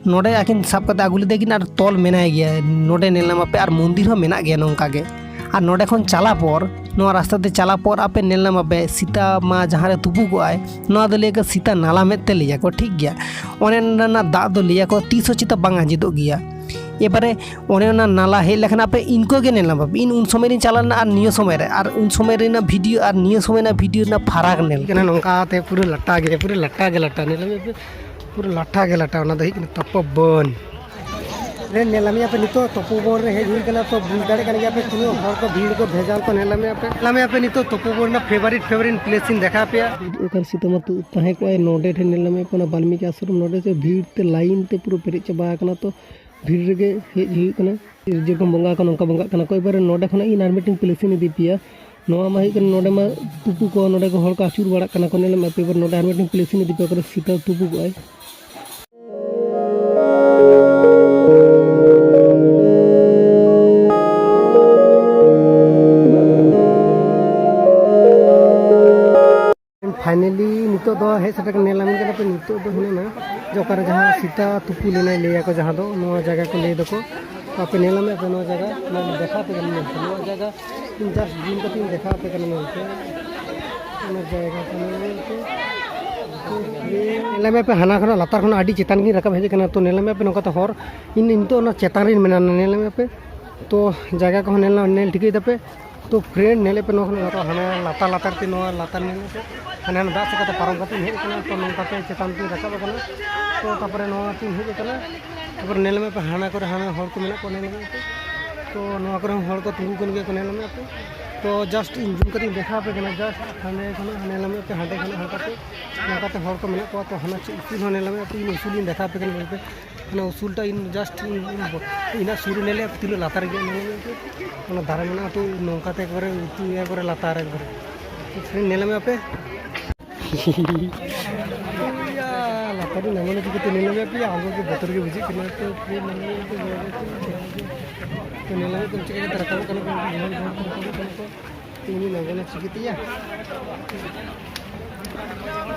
ᱱᱚᱰᱮ ᱟᱹᱠᱤᱱ ᱥᱟᱵ ᱠᱟᱛᱮ ᱟᱹᱜᱩ ᱞᱮᱫᱮᱭᱟ ᱠᱤᱱ ᱟᱨ ᱛᱚᱞ ᱢᱮᱱᱟᱭ ᱜᱮᱭᱟ, ᱱᱚᱰᱮ ᱧᱮᱞ ᱧᱟᱢ ᱟᱯᱮ᱾ ᱟᱨ ᱢᱚᱱᱫᱤᱨ ᱦᱚᱸ ᱢᱮᱱᱟᱜ ᱜᱮᱭᱟ ᱱᱚᱝᱠᱟ ᱜᱮ᱾ ᱟᱨ ᱱᱚᱰᱮ ᱠᱷᱚᱱ ᱪᱟᱞᱟᱣ ᱯᱚᱨ, ᱱᱚᱣᱟ ᱨᱟᱥᱛᱟ ᱛᱮ ᱪᱟᱞᱟᱣ ᱯᱚᱨ ᱟᱯᱮ ᱧᱮᱞ ᱧᱟᱢ ᱟᱯᱮ ᱥᱤᱛᱟ ᱢᱟ ᱡᱟᱦᱟᱸ ᱨᱮ ᱛᱩᱯᱩ ᱠᱚᱜᱼᱟᱭ, ᱱᱚᱣᱟ ᱫᱚ ᱞᱟᱹᱭ ᱟᱠᱚ ᱥᱤᱛᱟ ᱱᱟᱞᱟ ᱢᱮᱫ ᱛᱮ ᱞᱟᱹᱭ ᱟᱠᱚ, ᱴᱷᱤᱠ ᱜᱮᱭᱟ᱾ ᱚᱱᱮ ᱨᱮᱱᱟᱜ ᱫᱟᱜ ᱫᱚ ᱞᱟᱹᱭ ᱟᱠᱚ ᱛᱤᱥ ᱦᱚᱸ ᱪᱮᱛᱟ ᱵᱟᱝ ᱟᱸᱡᱮᱫᱚᱜ ᱜᱮᱭᱟ᱾ ᱮᱵᱟᱨᱮ ᱚᱱᱮ ᱚᱱᱟ ᱱᱟᱞᱟ ᱦᱮᱡ ᱞᱮᱠᱷᱟᱱ ᱟᱯᱮ ᱤᱱᱠᱟᱹ ᱜᱮ ᱧᱮᱞ ᱧᱟᱢ ᱟᱯᱮ᱾ ᱤᱧ ᱩᱱ ᱥᱚᱢᱚᱭ ᱨᱤᱧ ᱪᱟᱞᱟᱣ ᱞᱮᱱᱟ ᱟᱨ ᱱᱤᱭᱟᱹ ᱥᱚᱢᱚᱭ ᱨᱮ, ᱟᱨ ᱩᱱ ᱥᱚᱢᱚᱭ ᱨᱮᱱᱟᱜ ᱵᱷᱤᱰᱤᱭᱳ ᱟᱨ ᱱᱤᱭᱟᱹ ᱥᱚᱢᱚᱭ ᱨᱮᱱᱟᱜ ᱵᱷᱤᱰᱤᱭᱳ ᱨᱮᱱᱟᱜ ᱯᱷᱟᱨᱟᱠ ᱧᱮᱞ ᱠᱟᱱᱟ᱾ ᱱᱚᱝᱠᱟ ᱛᱮ ᱯᱩᱨᱟᱹ ᱞᱟᱴᱟ ᱜᱮ, ᱯᱩᱨᱟᱹ ᱞᱟᱴᱟ ᱜᱮ ᱞᱟᱴᱟ, ᱧᱮᱞ ᱢᱮ ᱯᱩᱨᱟᱹ ᱞᱟᱴᱟ ᱜᱮ ᱞᱟᱴᱟ᱾ ᱚᱱᱟ ᱫᱚ ᱦᱩᱭᱩᱜ ᱠᱟᱱᱟ ᱛᱚᱯᱚᱵᱚᱱ᱾ ᱧᱮᱞ ᱧᱟᱢᱮᱭᱟ ᱯᱮ ᱱᱤᱛᱚᱜ ᱛᱚᱯᱚᱵᱚᱱ ᱨᱮ ᱦᱮᱡ ᱦᱩᱭ ᱠᱟᱱᱟ, ᱛᱚ ᱵᱩᱡᱽ ᱫᱟᱲᱮᱭᱟᱜ ᱠᱟᱱ ᱜᱮᱭᱟ ᱯᱮ ᱛᱤᱱᱟᱹᱜ ᱦᱚᱲ ᱠᱚ ᱵᱷᱤᱲ ᱠᱚ ᱵᱷᱮᱡᱟᱞ ᱠᱚ᱾ ᱧᱮᱞ ᱧᱟᱢᱮᱭᱟ ᱯᱮ, ᱧᱮᱞ ᱧᱟᱢᱮᱭᱟ ᱯᱮ ᱱᱤᱛᱚᱜ ᱛᱚᱯᱚᱵᱚᱱ ᱨᱮᱱᱟᱜ ᱯᱷᱮᱵᱟᱨᱤᱴ ᱯᱷᱮᱵᱟᱨᱤᱴ ᱯᱞᱮᱥ ᱤᱧ ᱫᱮᱠᱷᱟᱣ ᱯᱮᱭᱟ᱾ ᱚᱠᱟᱱ ᱥᱮᱛᱟ ᱢᱟ ᱛᱩ-, ᱛᱟᱦᱮᱸ ᱠᱚᱜᱼᱟᱭ ᱱᱚᱰᱮ ᱴᱷᱮᱱ᱾ ᱧᱮᱞ ᱧᱟᱢᱮᱭᱟ ᱯᱮ ᱚᱱᱟ ᱵᱟᱞᱢᱤᱠᱤ ᱟᱥᱨᱚᱢ ᱱᱚᱰᱮ ᱥᱮ ᱵᱷᱤᱲ ᱛᱮ ᱞᱟᱭᱤᱱ ᱛᱮ ᱯᱩᱨᱟᱹ ᱯᱮᱨᱮᱡ ᱪᱟᱵᱟ ᱟᱠᱟᱱᱟ᱾ ᱛᱚ ᱵᱷᱤᱲ ᱨᱮᱜᱮ ᱦᱮᱡ ᱦᱩᱭᱩᱜ ᱠᱟᱱᱟ᱾ ᱡᱮᱨᱚᱠᱚᱢ ᱵᱚᱸᱜᱟ ᱠᱚ ᱱᱚᱝᱠᱟ ᱵᱚᱸᱜᱟᱜ ᱠᱟᱱᱟ ᱠᱚ᱾ ᱮᱵᱟᱨᱮ ᱱᱚᱰᱮ ᱠᱷᱚᱱᱟᱜ ᱤᱧ ᱟᱨ ᱢᱤᱫᱴᱮᱱ ᱯᱞᱮᱥ ᱤᱧ ᱤᱫᱤ ᱯᱮᱭᱟ᱾ ᱱᱚᱣᱟ ᱢᱟ ᱦᱩᱭᱩᱜ ᱠᱟᱱᱟ, ᱱᱚᱰᱮ ᱢᱟ ᱛᱩᱯᱩ ᱠᱚ, ᱱᱚᱰᱮ ᱠᱚ ᱦᱚᱲ ᱠᱚ ᱟᱹᱪᱩᱨ ᱵᱟᱲᱟᱜ ᱠᱟᱱᱟ ᱠᱚ᱾ ᱧᱮᱞ ᱢᱮ ᱟᱯᱮ, ᱮᱵᱟᱨ ᱱᱚᱰᱮ ᱟᱨ ᱢᱤᱫᱴᱮᱱ ᱯᱞᱮᱥ ᱤᱧ ᱤᱫᱤ ᱯᱮᱭᱟ, ᱚᱠᱟᱨᱮ ᱥᱮᱛᱟ ᱛᱩᱯᱩ ᱠᱚᱜᱼᱟᱭ᱾ ᱯᱷᱟᱭᱱᱟᱞᱤ ᱱᱤᱛᱚᱜ ᱫᱚ ᱦᱮᱡ ᱥᱮᱴᱮᱨ ᱠᱟᱱᱟ, ᱧᱮᱞ ᱧᱟᱢ ᱠᱟᱱᱟ ᱯᱮ᱾ ᱱᱤᱛᱚᱜ ᱫᱚ ᱦᱩᱭᱱᱟ ᱡᱮ ᱚᱠᱟᱨᱮ ᱡᱟᱦᱟᱸ ᱥᱮᱛᱟ ᱛᱩᱯᱩ ᱞᱮᱱᱟᱭ ᱞᱟᱹᱭᱟᱠᱚ, ᱡᱟᱦᱟᱸ ᱫᱚ ᱱᱚᱣᱟ ᱡᱟᱭᱜᱟ ᱠᱚ ᱞᱟᱹᱭ ᱫᱚᱠᱚ᱾ ᱟᱯᱮ ᱧᱮᱞ ᱧᱟᱢᱮᱫ ᱯᱮ ᱱᱚᱣᱟ ᱡᱟᱭᱜᱟ, ᱱᱚᱣᱟ ᱫᱮᱠᱷᱟᱣ ᱯᱮ ᱠᱟᱱᱟ ᱧᱮᱞ ᱯᱮ᱾ ᱱᱚᱣᱟ ᱡᱟᱭᱜᱟ ᱤᱧ just zoom ᱠᱟᱛᱮ ᱤᱧ ᱫᱮᱠᱷᱟᱣ ᱟᱯᱮ ᱠᱟᱱᱟ ᱧᱮᱞ ᱯᱮ᱾ ᱚᱱᱟ ᱡᱟᱭᱜᱟ ᱠᱟᱱᱟ ᱧᱮᱞ ᱯᱮ᱾ ᱧᱮᱞ ᱧᱟᱢᱮᱫ ᱯᱮ ᱦᱟᱱᱟ ᱠᱷᱚᱱᱟᱜ ᱞᱟᱛᱟᱨ ᱠᱷᱚᱱᱟᱜ ᱟᱹᱰᱤ ᱪᱮᱛᱟᱱ ᱜᱤᱧ ᱨᱟᱠᱟᱵ ᱦᱮᱡ ᱟᱠᱟᱱᱟ᱾ ᱛᱚ ᱧᱮᱞ ᱧᱟᱢᱮᱫ ᱯᱮ ᱱᱚᱝᱠᱟᱛᱮ ᱦᱚᱨ, ᱤᱧ ᱱᱤᱛᱚᱜ ᱚᱱᱟ ᱪᱮᱛᱟᱱ ᱨᱤᱧ ᱢᱮᱱᱟᱜᱼᱟ᱾ ᱧᱮᱞ ᱧᱟᱢᱮᱫ ᱯᱮ, ᱛᱚ ᱡᱟᱭᱜᱟ ᱠᱚᱦᱚᱸ ᱧᱮᱞ, ᱧᱮᱞ ᱴᱷᱤᱠᱟᱹᱭ ᱫᱟᱯᱮ᱾ ᱛᱚ friend, ᱧᱮᱞᱮᱫ ᱯᱮ ᱱᱚᱣᱟ ᱠᱷᱚᱱ ᱟᱨᱚ ᱦᱟᱱᱟ ᱞᱟᱛᱟᱨ ᱞᱟᱛᱟᱨ ᱛᱮ, ᱱᱚᱣᱟ ᱞᱟᱛᱟᱨ ᱧᱮᱞ ᱯᱮ, ᱦᱟᱱᱟ ᱦᱟᱱᱟ ᱫᱟᱜ ᱥᱮᱫ ᱠᱟᱛᱮ ᱯᱟᱨᱚᱢ ᱠᱟᱛᱮ ᱤᱧ ᱦᱮᱡ ᱟᱠᱟᱱᱟ᱾ ᱛᱚ ᱱᱚᱝᱠᱟᱛᱮ ᱪᱮᱛᱟᱱ ᱛᱮᱧ ᱨᱟᱠᱟᱵ ᱟᱠᱟᱱᱟ᱾ ᱛᱚ ᱛᱟᱨᱯᱚᱨᱮ ᱱᱚᱣᱟ ᱛᱮᱧ ᱦᱮᱡ ᱟᱠᱟᱱᱟ᱾ ᱛᱟᱨᱯᱚᱨᱮ ᱧᱮᱞ ᱢᱮ ᱯᱮ ᱦᱟᱱᱟ ᱠᱚᱨᱮ ᱦᱟᱱᱟ ᱦᱚᱲ ᱠᱚ ᱢᱮᱱᱟᱜ ᱠᱚᱣᱟ, ᱧᱮᱞ ᱢᱮ ᱯᱮ᱾ ᱛᱚ ᱱᱚᱣᱟ ᱠᱚᱨᱮ ᱦᱚᱸ ᱦᱚᱲ ᱠᱚ ᱛᱤᱸᱜᱩ ᱠᱟᱱ ᱜᱮᱭᱟ ᱠᱚ, ᱧᱮᱞ ᱢᱮ ᱯᱮ᱾ ᱛᱚ just ᱤᱧ zoom ᱠᱟᱛᱮ ᱤᱧ ᱫᱮᱠᱷᱟᱣ ᱟᱯᱮ ᱠᱟᱱᱟ, just ᱦᱟᱸᱰᱮ ᱠᱷᱚᱱᱟᱜ ᱧᱮᱞ ᱢᱮ ᱯᱮ, ᱦᱟᱸᱰᱮ ᱠᱷᱚᱱᱟᱜ ᱦᱟᱱᱠᱟᱛᱮ ᱱᱚᱝᱠᱟᱛᱮ ᱦᱚᱲ ᱠᱚ ᱢᱮᱱᱟᱜ ᱠᱚᱣᱟ᱾ ᱛᱚ ᱦᱟᱱᱟ ᱪᱮᱫ ᱩᱥᱩᱞ ᱦᱚᱸ ᱧᱮᱞ ᱢᱮ ᱯᱮ, ᱤᱧ ᱩᱥᱩᱞ ᱤᱧ ᱫᱮᱠᱷᱟᱣ ᱟᱯᱮ ᱠᱟᱱᱟ, ᱧᱮᱞ ᱯᱮ᱾ ᱚᱱᱟ ᱩᱥᱩᱞᱴᱟ ᱤᱧ just ᱤᱧ, ᱤᱧ ᱵᱚ-, ᱤᱧᱟᱹᱜ ᱥᱩᱨ ᱨᱮ ᱧᱮᱞ ᱞᱮᱭᱟ ᱛᱤᱱᱟᱹᱜ ᱞᱟᱛᱟᱨ ᱜᱮᱭᱟ, ᱧᱮᱞ ᱢᱮ ᱯᱮ᱾ ᱚᱱᱟ ᱫᱟᱨᱮ ᱢᱮᱱᱟᱜᱼᱟ ᱛᱚ, ᱱᱚᱝᱠᱟᱛᱮ ᱮᱠᱵᱟᱨᱮ ᱩᱛᱩ ᱮᱠᱵᱟᱨᱮ ᱞᱟᱛᱟᱨ ᱮᱠᱵᱟᱨᱮ᱾ ᱯᱷᱨᱮᱱᱰ, ᱧᱮᱞ ᱢᱮ ᱟᱯᱮ᱾ ᱤᱭᱟ, ᱞᱟᱛᱟᱨ ᱨᱮ ᱧᱟᱢ ᱪᱤᱠᱟᱹᱛᱮ ᱧᱮᱞ ᱢᱮ ᱯᱮᱭᱟ, ᱟᱢ ᱜᱮ ᱵᱚᱛᱚᱨ ᱜᱮ ᱵᱩᱡᱷᱟᱹᱜ ᱠᱟᱱᱟ ᱛᱚ, ᱯᱷᱨᱮᱱᱰ, ᱧᱮᱞ ᱢᱮ ᱯᱮ, ᱧᱮᱞ ᱢᱮ ᱯᱮ᱾ ᱛᱚ, ᱧᱮᱞ ᱢᱮ ᱯᱮ, ᱪᱤᱠᱟᱹ ᱠᱟᱛᱮ ᱨᱟᱠᱟᱵᱚᱜ ᱠᱟᱱᱟ ᱠᱚ, ᱧᱮᱞ ᱢᱮ ᱯᱮ, ᱨᱟᱠᱟᱵᱚᱜ ᱠᱟᱱᱟ ᱠᱚ᱾ ᱤᱧ ᱟᱬᱜᱚᱱᱟ ᱪᱤᱠᱟᱹᱛᱮᱭᱟ?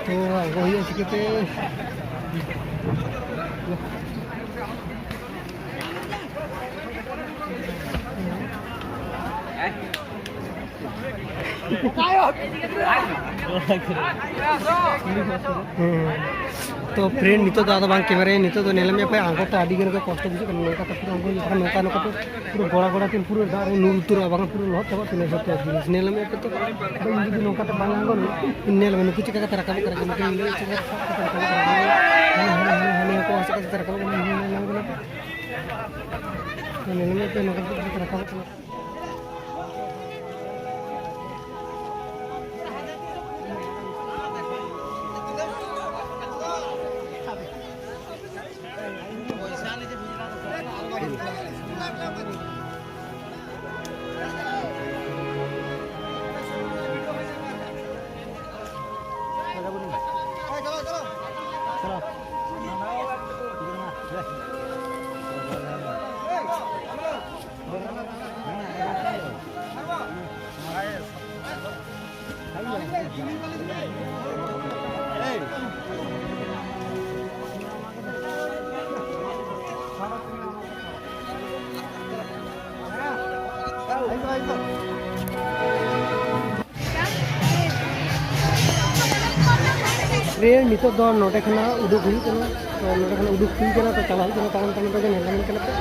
ᱛᱚ, ᱟᱬᱜᱚ ᱦᱩᱭᱩᱜᱼᱟ ᱪᱤᱠᱟᱹᱛᱮ? ᱦᱮᱸ᱾ ᱛᱚ, ᱯᱷᱨᱮᱱᱰ, ᱱᱤᱛᱚᱜ ᱫᱚ ᱟᱫᱚ ᱵᱟᱝ ᱠᱮᱢᱮᱨᱟᱭᱟ, ᱱᱤᱛᱚᱜ ᱫᱚ ᱧᱮᱞ ᱢᱮ ᱯᱮ, ᱟᱬᱜᱚ ᱛᱮ ᱟᱹᱰᱤ ᱜᱟᱱ ᱜᱮ ᱠᱚᱥᱴᱚ ᱵᱩᱡᱷᱟᱹᱜ ᱠᱟᱱᱟ᱾ ᱱᱚᱝᱠᱟ ᱛᱮ ᱯᱩᱨᱟᱹ ᱟᱬᱜᱚ ᱦᱩᱭᱩᱜ ᱠᱟᱱᱟ, ᱱᱚᱝᱠᱟ ᱱᱚᱝᱠᱟ ᱛᱮ ᱯᱩᱨᱟᱹ ᱜᱚᱲᱟ ᱜᱚᱲᱟ ᱛᱮ ᱯᱩᱨᱟᱹ ᱫᱟᱜ ᱨᱮ ᱧᱩᱨ ᱩᱛᱟᱹᱨᱚᱜᱼᱟ, ᱵᱟᱝ ᱯᱩᱨᱟᱹ ᱞᱚᱦᱚᱫ ᱪᱟᱵᱟᱜ ᱛᱤᱧᱟ ᱡᱚᱛᱚ ᱡᱤᱱᱤᱥ᱾ ᱧᱮᱞ ᱢᱮ ᱯᱮ ᱛᱚ, ᱤᱧ ᱡᱩᱫᱤ ᱱᱚᱝᱠᱟ ᱛᱮ ᱵᱟᱝ ᱟᱬᱜᱚᱱᱟ, ᱧᱮᱞ ᱢᱮ ᱱᱩᱠᱩ ᱪᱤᱠᱟ ᱠᱟᱛᱮ ᱨᱟᱠᱟᱵᱚᱜ ᱠᱟᱱᱟ, ᱱᱩᱠᱩ ᱤᱧ ᱞᱟᱹᱭ ᱪᱤᱠᱟ ᱠᱟᱛᱮ ᱨᱟᱠᱟᱵᱚᱜ ᱠᱟᱱᱟ, ᱦᱟᱱᱮ ᱦᱟᱱᱮ ᱦᱟᱱᱮ ᱠᱚ ᱪᱤᱠᱟ ᱠᱟᱛᱮ ᱨᱟᱠᱟᱵᱚᱜ ᱠᱟᱱᱟ, ᱧᱮᱞ ᱧᱟᱢ ᱠᱟᱱᱟ᱾ ᱧᱮᱞ ᱢᱮ ᱯᱮ, ᱱᱚᱝᱠᱟ ᱠᱟᱛᱮ ᱨᱟᱠᱟᱵᱚᱜ ᱠᱟᱱᱟ᱾ ᱴᱨᱮᱱ ᱱᱤᱛᱚᱜ ᱫᱚ ᱱᱚᱰᱮ ᱠᱷᱚᱱᱟᱜ ᱩᱰᱩᱠ ᱦᱩᱭᱩᱜ ᱠᱟᱱᱟ᱾ ᱛᱚ ᱱᱚᱰᱮ ᱠᱷᱚᱱᱟᱜ ᱩᱰᱩᱠ ᱦᱩᱭ ᱠᱟᱱᱟ, ᱛᱚ ᱪᱟᱞᱟᱜ ᱦᱩᱭᱩᱜ ᱠᱟᱱᱟ ᱛᱟᱲᱟᱢ ᱛᱟᱲᱟᱢ ᱛᱮᱜᱮ, ᱧᱮᱞ ᱧᱟᱢ ᱠᱟᱱᱟ ᱯᱮ᱾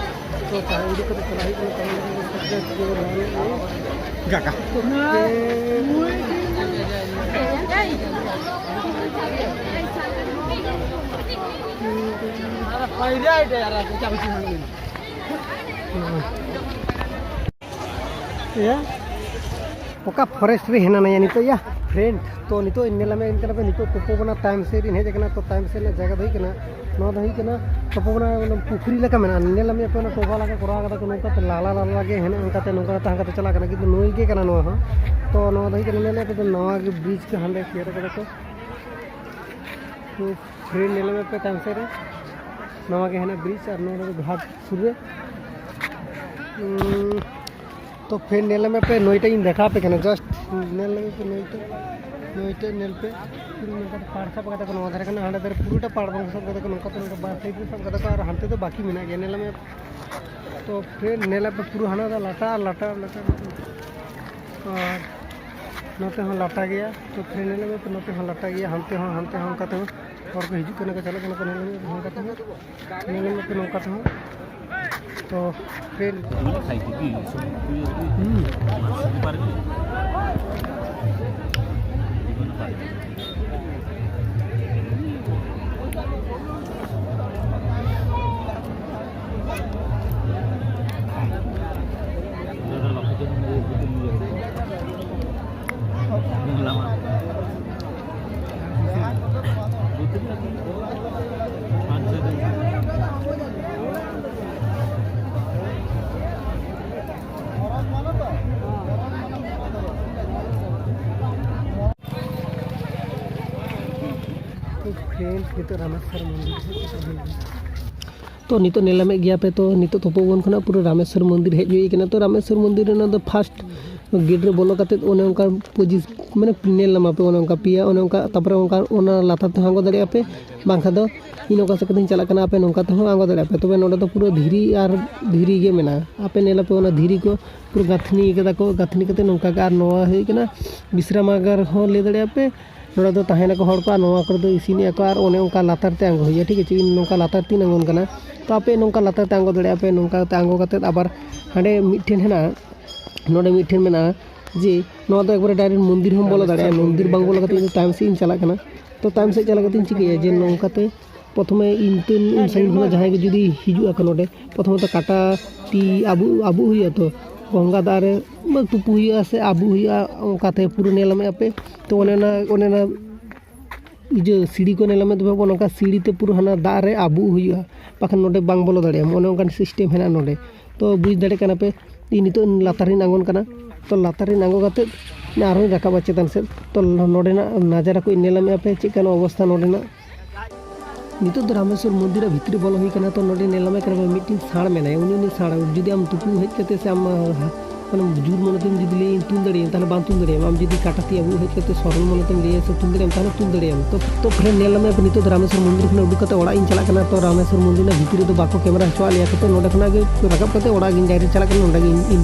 ᱛᱚ ᱪᱟᱞᱟᱜ ᱩᱰᱩᱠ ᱠᱟᱛᱮ ᱪᱟᱞᱟᱜ ᱦᱩᱭᱩᱜ ᱠᱟᱱᱟ ᱛᱟᱲᱟᱢ ᱛᱟᱲᱟᱢ ᱛᱮᱜᱮ᱾ ᱡᱟᱭᱜᱟ᱾ ᱛᱚ ᱯᱨᱮᱱ ᱤᱭᱟᱹ, ᱚᱠᱟ ᱯᱷᱚᱨᱮᱥᱴ ᱨᱮ ᱦᱮᱱᱟᱱᱟᱭᱟ ᱱᱤᱛᱚᱜ ᱭᱟ ᱯᱷᱨᱮᱱᱰ? ᱛᱚ ᱱᱤᱛᱚᱜ ᱤᱧ ᱧᱮᱞ ᱢᱮ ᱠᱟᱱᱟ ᱯᱮ, ᱱᱤᱛᱚᱜ ᱛᱚᱯᱚᱵᱚᱱᱟ ᱛᱟᱭᱚᱢ ᱥᱮᱫ ᱨᱤᱧ ᱦᱮᱡ ᱟᱠᱟᱱᱟ᱾ ᱛᱚ ᱛᱟᱭᱚᱢ ᱥᱮᱫ ᱨᱮᱱᱟᱜ ᱡᱟᱭᱜᱟ ᱫᱚ ᱦᱩᱭᱩᱜ ᱠᱟᱱᱟ, ᱱᱚᱣᱟ ᱫᱚ ᱦᱩᱭᱩᱜ ᱠᱟᱱᱟ ᱛᱚᱯᱚᱵᱚᱱᱟ, ᱢᱟᱱᱮ ᱯᱩᱠᱷᱨᱤ ᱞᱮᱠᱟ ᱢᱮᱱᱟᱜᱼᱟ᱾ ᱧᱮᱞ ᱢᱮ ᱯᱮ, ᱚᱱᱟ ᱴᱚᱵᱟ ᱞᱮᱠᱟ ᱠᱚᱨᱟᱣ ᱠᱟᱫᱟ ᱠᱚ, ᱱᱚᱝᱠᱟ ᱛᱮ ᱞᱟᱞᱟ ᱞᱟᱞᱟ ᱜᱮ ᱦᱮᱱᱟᱜᱼᱟ, ᱚᱱᱠᱟᱛᱮ ᱱᱚᱝᱠᱟ ᱠᱟᱛᱮ ᱦᱟᱱᱠᱟ ᱛᱮ ᱪᱟᱞᱟᱜ ᱠᱟᱱᱟ, ᱠᱤᱱᱛᱩ ᱱᱩᱭ ᱜᱮ ᱠᱟᱱᱟ ᱱᱚᱣᱟ ᱦᱚᱸ᱾ ᱛᱚ ᱱᱚᱣᱟ ᱫᱚ ᱦᱩᱭᱩᱜ ᱠᱟᱱᱟ, ᱧᱮᱞ ᱯᱮ ᱱᱟᱣᱟ ᱜᱮ ᱵᱨᱤᱡᱽ ᱠᱚ ᱦᱟᱸᱰᱮ ᱛᱮᱭᱟᱨ ᱠᱟᱫᱟ ᱠᱚ᱾ ᱯᱷᱨᱮᱱᱰ ᱧᱮᱞ ᱢᱮ ᱯᱮ ᱛᱟᱭᱚᱢ ᱥᱮᱫ ᱨᱮ, ᱱᱚᱣᱟ ᱜᱮ ᱦᱮᱱᱟᱜ ᱵᱨᱤᱡᱽ, ᱟᱨ ᱱᱚᱣᱟ ᱫᱚ ᱜᱷᱟᱴ ᱥᱩᱨ ᱨᱮ᱾ ᱩᱸ, ᱛᱚ ᱯᱷᱨᱮᱱᱰ ᱧᱮᱞ ᱢᱮ ᱯᱮ, ᱱᱩᱭᱴᱟᱜ ᱤᱧ ᱫᱮᱠᱷᱟᱣ ᱟᱯᱮ ᱠᱟᱱᱟ, just ᱧᱮᱞ ᱞᱟᱹᱜᱤᱫ ᱯᱮ ᱱᱩᱭᱴᱟᱜ, ᱱᱩᱭᱴᱟᱜ ᱧᱮᱞ ᱯᱮ᱾ ᱯᱩᱨᱟᱹ ᱱᱚᱝᱠᱟ ᱛᱮ ᱯᱟᱲ ᱥᱟᱵ ᱠᱟᱫᱟ ᱠᱚ, ᱱᱚᱣᱟ ᱫᱷᱟᱨᱮ ᱠᱷᱚᱱᱟᱜ ᱦᱟᱸᱰᱮ ᱫᱷᱟᱨᱮ ᱯᱩᱨᱟᱹᱴᱟ ᱯᱟᱲ ᱵᱟᱝ ᱥᱟᱵ ᱠᱟᱫᱟ ᱠᱚ, ᱱᱚᱝᱠᱟ ᱛᱮ ᱱᱚᱝᱠᱟ ᱵᱟᱨ ᱥᱟᱭᱤᱰ ᱨᱮ ᱥᱟᱵ ᱠᱟᱫᱟ ᱠᱚ, ᱟᱨ ᱦᱟᱱᱛᱮ ᱫᱚ ᱵᱟᱹᱠᱤ ᱢᱮᱱᱟᱜ ᱜᱮᱭᱟ᱾ ᱧᱮᱞ ᱢᱮ, ᱛᱚ ᱯᱷᱨᱮᱱᱰ ᱧᱮᱞ ᱯᱮ ᱯᱩᱨᱟᱹ ᱦᱟᱱᱟ ᱫᱚ ᱞᱟᱴᱟ ᱟᱨ ᱞᱟᱴᱟ, ᱞᱟᱴᱟ, ᱞᱟᱴᱟ᱾ ᱟᱨ ᱱᱚᱛᱮ ᱦᱚᱸ ᱞᱟᱴᱟ ᱜᱮᱭᱟ᱾ ᱛᱚ ᱯᱷᱨᱮᱱᱰ ᱧᱮᱞ ᱢᱮ ᱯᱮ, ᱱᱚᱛᱮ ᱦᱚᱸ ᱞᱟᱴᱟ ᱜᱮᱭᱟ, ᱦᱟᱱᱛᱮ ᱦᱚᱸ, ᱦᱟᱱᱛᱮ ᱦᱚᱸ ᱚᱱᱠᱟ ᱛᱮᱦᱚᱸ ᱦᱚᱲ ᱠᱚ ᱦᱤᱡᱩᱜ ᱠᱟᱱᱟ ᱠᱚ, ᱪᱟᱞᱟᱜ ᱠᱟᱱᱟ ᱠᱚ, ᱧᱮᱞ ᱢᱮ ᱱᱚᱝᱠᱟ ᱛᱮᱦᱚᱸ᱾ ᱧᱮᱞ ᱢᱮ ᱯᱮ ᱱᱚᱝᱠᱟ ᱛᱮᱦᱚᱸ᱾ ᱛᱚ ᱯᱷᱨᱮᱱᱰ, ᱦᱩᱸ᱾ ᱯᱷᱨᱮᱱᱰ, ᱱᱤᱛᱚᱜ ᱨᱟᱢᱮᱥᱣᱚᱨ ᱢᱚᱱᱫᱤᱨ ᱦᱮᱡ ᱠᱟᱛᱮ ᱦᱩᱭ ᱮᱱᱟ᱾ ᱛᱚ ᱱᱤᱛᱚᱜ ᱧᱮᱞ ᱧᱟᱢᱮᱫ ᱜᱮᱭᱟ ᱯᱮ, ᱛᱚ ᱱᱤᱛᱚᱜ ᱛᱚᱯᱚᱵᱚᱱ ᱠᱷᱚᱱᱟᱜ ᱯᱩᱨᱟᱹ ᱨᱟᱢᱮᱥᱣᱚᱨ ᱢᱚᱱᱫᱤᱨ ᱦᱮᱡ ᱦᱩᱭ ᱠᱟᱱᱟ᱾ ᱛᱚ ᱨᱟᱢᱮᱥᱣᱚᱨ ᱢᱚᱱᱫᱤᱨ ᱨᱮᱱᱟᱜ ᱫᱚ ᱯᱷᱟᱥᱴ ᱜᱮᱴ ᱨᱮ ᱵᱚᱞᱚ ᱠᱟᱛᱮᱫ ᱚᱱᱮ ᱚᱱᱠᱟ ᱯᱚᱡᱤᱥ-, ᱢᱟᱱᱮ ᱧᱮᱞ ᱧᱟᱢᱟ ᱯᱮ ᱚᱱᱮ ᱚᱱᱠᱟ ᱯᱮᱭᱟ, ᱚᱱᱮ ᱚᱱᱠᱟ, ᱛᱟᱨᱯᱚᱨᱮ ᱚᱱᱠᱟ ᱚᱱᱟ ᱞᱟᱛᱟᱨ ᱛᱮᱦᱚᱸ ᱟᱬᱜᱚ ᱫᱟᱲᱮᱭᱟᱜᱼᱟ ᱯᱮ, ᱵᱟᱝᱠᱷᱟᱱ ᱫᱚ ᱤᱧ ᱚᱠᱟ ᱥᱮᱫ ᱠᱟᱛᱮᱧ ᱪᱟᱞᱟᱜ ᱠᱟᱱᱟ, ᱟᱯᱮ ᱱᱚᱝᱠᱟ ᱛᱮᱦᱚᱸ ᱟᱬᱜᱚ ᱫᱟᱲᱮᱭᱟᱜᱼᱟ ᱯᱮ᱾ ᱛᱚᱵᱮ ᱱᱚᱰᱮ ᱫᱚ ᱯᱩᱨᱟᱹ ᱫᱷᱤᱨᱤ ᱟᱨ ᱫᱷᱤᱨᱤ ᱜᱮ ᱢᱮᱱᱟᱜᱼᱟ᱾ ᱟᱯᱮ ᱧᱮᱞ ᱟᱯᱮ ᱚᱱᱟ ᱫᱷᱤᱨᱤ ᱠᱚ ᱯᱩᱨᱟᱹ ᱜᱟᱹᱛᱷᱱᱤ ᱠᱟᱫᱟ ᱠᱚ, ᱜᱟᱹᱛᱷᱱᱤ ᱠᱟᱛᱮ ᱱᱚᱝᱠᱟ ᱜᱮ᱾ ᱟᱨ ᱱᱚᱣᱟ ᱦᱩᱭᱩᱜ ᱠᱟᱱᱟ ᱵᱤᱥᱨᱟᱢᱟᱜᱟᱨ ᱦᱚᱸ ᱞᱟᱹᱭ ᱫᱟᱲᱮᱭᱟᱜᱼᱟ ᱯᱮ, ᱱᱚᱰᱮ ᱫᱚ ᱛᱟᱦᱮᱱᱟᱠᱚ ᱦᱚᱲ ᱠᱚ, ᱟᱨ ᱱᱚᱣᱟ ᱠᱚᱨᱮ ᱫᱚ ᱤᱥᱤᱱᱮᱜᱼᱟ ᱠᱚ, ᱟᱨ ᱚᱱᱮ ᱚᱱᱠᱟ ᱞᱟᱛᱟᱨ ᱛᱮ ᱟᱬᱜᱚ ᱦᱩᱭᱩᱜᱼᱟ, ᱴᱷᱤᱠ ᱟᱪᱷᱮ᱾ ᱤᱧ ᱱᱚᱝᱠᱟ ᱞᱟᱛᱟᱨ ᱛᱮᱧ ᱟᱬᱜᱚᱱ ᱠᱟᱱᱟ, ᱛᱚ ᱟᱯᱮ ᱱᱚᱝᱠᱟ ᱞᱟᱛᱟᱨ ᱛᱮ ᱟᱬᱜᱚ ᱫᱟᱲᱮᱭᱟᱜᱼᱟ ᱯᱮ᱾ ᱱᱚᱝᱠᱟ ᱛᱮ ᱟᱬᱜᱚ ᱠᱟᱛᱮᱫ ᱟᱵᱟᱨ ᱦᱟᱸᱰᱮ ᱢᱤᱫᱴᱷᱮᱱ ᱦᱮᱱᱟᱜᱼᱟ, ᱱᱚᱰᱮ ᱢᱤᱫᱴᱷᱮᱱ ᱢᱮᱱᱟᱜᱼᱟ ᱡᱮ ᱱᱚᱣᱟ ᱫᱚ ᱮᱠᱵᱟᱨᱮ ᱰᱟᱭᱨᱮᱠᱴ ᱢᱚᱱᱫᱤᱨ ᱦᱚᱸᱢ ᱵᱚᱞᱚ ᱫᱟᱲᱮᱭᱟᱜᱼᱟ᱾ ᱢᱚᱱᱫᱤᱨ ᱵᱟᱝ ᱵᱚᱞᱚ ᱠᱟᱛᱮ ᱤᱧ ᱫᱚ ᱛᱟᱭᱚᱢ ᱥᱮᱫ ᱤᱧ ᱪᱟᱞᱟᱜ ᱠᱟᱱᱟ᱾ ᱛᱚ ᱛᱟᱭᱚᱢ ᱥᱮᱫ ᱪᱟᱞᱟᱣ ᱠᱟᱛᱮᱧ ᱪᱤᱠᱟᱹᱭᱟ ᱡᱮ ᱱᱚᱝᱠᱟᱛᱮ ᱯᱨᱚᱛᱷᱚᱢᱮ ᱤᱧ ᱛᱮ ᱩᱱ ᱥᱟᱺᱜᱤᱧ ᱠᱷᱚᱱᱟᱜ ᱡᱟᱦᱟᱸᱭ ᱜᱮ ᱡᱩᱫᱤ ᱦᱤᱡᱩᱜ ᱟᱠᱚ ᱱᱚᱰᱮ, ᱯᱨᱚᱛᱷᱚᱢᱚᱛᱚ ᱠᱟᱴᱟ ᱛᱤ ᱟᱵᱩᱜ, ᱟᱵᱩᱜ ᱦᱩᱭᱩᱜᱼᱟ᱾ ᱛᱚ ᱜᱚᱝᱜᱟ ᱫᱟᱜ ᱨᱮ ᱛᱩᱯᱩ ᱦᱩᱭᱩᱜᱼᱟ ᱥᱮ ᱟᱵᱩᱜ ᱦᱩᱭᱩᱜᱼᱟ, ᱚᱱᱠᱟᱛᱮ ᱯᱩᱨᱟᱹ ᱧᱮᱞ ᱧᱟᱢᱮᱫ ᱟᱯᱮ᱾ ᱛᱚ ᱚᱱᱮ ᱚᱱᱟ, ᱚᱱᱮ ᱚᱱᱟ ᱤᱭᱟᱹ ᱥᱤᱲᱤ ᱠᱚ ᱧᱮᱞ ᱧᱟᱢᱮᱫ ᱛᱟᱯᱮ, ᱚᱱᱮ ᱚᱱᱠᱟ ᱥᱤᱲᱤ ᱛᱮ ᱯᱩᱨᱟᱹ ᱦᱟᱱᱟ ᱫᱟᱜ ᱨᱮ ᱟᱵᱩᱜ ᱦᱩᱭᱩᱜᱼᱟ, ᱵᱟᱠᱷᱟᱱ ᱱᱚᱰᱮ ᱵᱟᱝ ᱵᱚᱞᱚ ᱫᱟᱲᱮᱭᱟᱜᱼᱟᱢ᱾ ᱚᱱᱮ ᱚᱱᱠᱟᱱ ᱥᱤᱥᱴᱮᱢ ᱦᱮᱱᱟᱜᱼᱟ ᱱᱚᱰᱮ᱾ ᱛᱚ ᱵᱩᱡᱽ ᱫᱟᱲᱮᱭᱟᱜ ᱠᱟᱱᱟ ᱯᱮ, ᱤᱧ ᱱᱤᱛᱚᱜ ᱞᱟᱛᱟᱨ ᱨᱤᱧ ᱟᱬᱜᱚᱱ ᱠᱟᱱᱟ᱾ ᱛᱚ ᱞᱟᱛᱟᱨ ᱨᱤᱧ ᱟᱬᱜᱚ ᱠᱟᱛᱮᱫ ᱟᱨᱦᱚᱸᱧ ᱨᱟᱠᱟᱵᱼᱟ ᱪᱮᱛᱟᱱ ᱥᱮᱫ᱾ ᱛᱚ ᱱᱚᱰᱮᱱᱟᱜ ᱱᱟᱡᱟᱨᱟ ᱠᱚ ᱧᱮᱞ ᱧᱟᱢᱮᱫ ᱟᱯᱮ, ᱪᱮᱫ ᱞᱮᱠᱟᱱ ᱚᱵᱚᱥᱛᱷᱟ ᱱᱚᱰᱮᱱᱟᱜ᱾ ᱱᱤᱛᱚᱜ ᱫᱚ ᱨᱟᱢᱮᱥᱣᱚᱨ ᱢᱚᱱᱫᱤᱨ ᱨᱮ ᱵᱷᱤᱛᱨᱤ ᱵᱚᱞᱚ ᱦᱩᱭ ᱠᱟᱱᱟ᱾ ᱛᱚ ᱱᱚᱰᱮ ᱧᱮᱞ ᱧᱟᱢᱮ ᱠᱟᱱᱟ ᱯᱮ, ᱢᱤᱫᱴᱤᱱ ᱥᱟᱬ ᱢᱮᱱᱟᱭᱟ᱾ ᱩᱱᱤ, ᱩᱱᱤ ᱥᱟᱬ ᱡᱩᱫᱤ ᱟᱢ ᱛᱩᱯᱩ ᱦᱮᱡ ᱠᱟᱛᱮ ᱥᱮ ᱟᱢ, ᱢᱟᱱᱮ ᱡᱳᱨ ᱢᱚᱱᱮ ᱛᱮᱢ ᱡᱩᱫᱤ ᱞᱟᱹᱭᱟ ᱤᱧ ᱛᱩᱞ ᱫᱟᱲᱮᱭᱟᱜᱼᱟᱹᱧ, ᱛᱟᱦᱚᱞᱮ ᱵᱟᱢ ᱛᱩᱞ ᱫᱟᱲᱮᱭᱟᱜᱼᱟ᱾ ᱟᱢ ᱡᱩᱫᱤ ᱠᱟᱴᱟ ᱛᱤ ᱟᱵᱩᱜ ᱦᱮᱡ ᱠᱟᱛᱮ ᱥᱚᱨᱚᱞ ᱢᱚᱱᱮ ᱛᱮᱢ ᱞᱟᱹᱭᱟ ᱥᱮ ᱛᱩᱞ ᱫᱟᱲᱮᱭᱟᱜᱼᱟᱢ, ᱛᱟᱦᱚᱞᱮ ᱛᱩᱞ ᱫᱟᱲᱮᱭᱟᱜᱼᱟᱢ᱾ ᱛᱚ, ᱛᱚ ᱯᱷᱨᱮᱱᱰ ᱧᱮᱞ ᱧᱟᱢᱮ ᱯᱮ, ᱱᱤᱛᱚᱜ ᱫᱚ ᱨᱟᱢᱮᱥᱣᱚᱨ ᱢᱚᱱᱫᱤᱨ ᱠᱷᱚᱱᱟᱜ ᱩᱰᱩᱠ ᱠᱟᱛᱮ ᱚᱲᱟᱜ ᱤᱧ ᱪᱟᱞᱟᱜ ᱠᱟᱱᱟ᱾ ᱛᱚ ᱨᱟᱢᱮᱥᱣᱚᱨ ᱢᱚᱱᱫᱤᱨ ᱨᱮᱱᱟᱜ ᱵᱷᱤᱛᱤᱨ ᱨᱮᱫᱚ ᱵᱟᱠᱚ ᱠᱮᱢᱮᱨᱟ ᱦᱚᱪᱚᱣᱟᱜ ᱞᱮᱭᱟ᱾ ᱛᱚ ᱱᱚᱰᱮ ᱠᱷᱚᱱᱟᱜ ᱜᱮ ᱨᱟᱠᱟᱵ ᱠᱟᱛᱮ ᱚᱲᱟᱜ ᱜᱤᱧ direct ᱪᱟᱞᱟᱜ ᱠᱟᱱᱟ᱾ ᱱᱚᱰᱮ ᱜᱮ ᱤᱧ, ᱤᱧ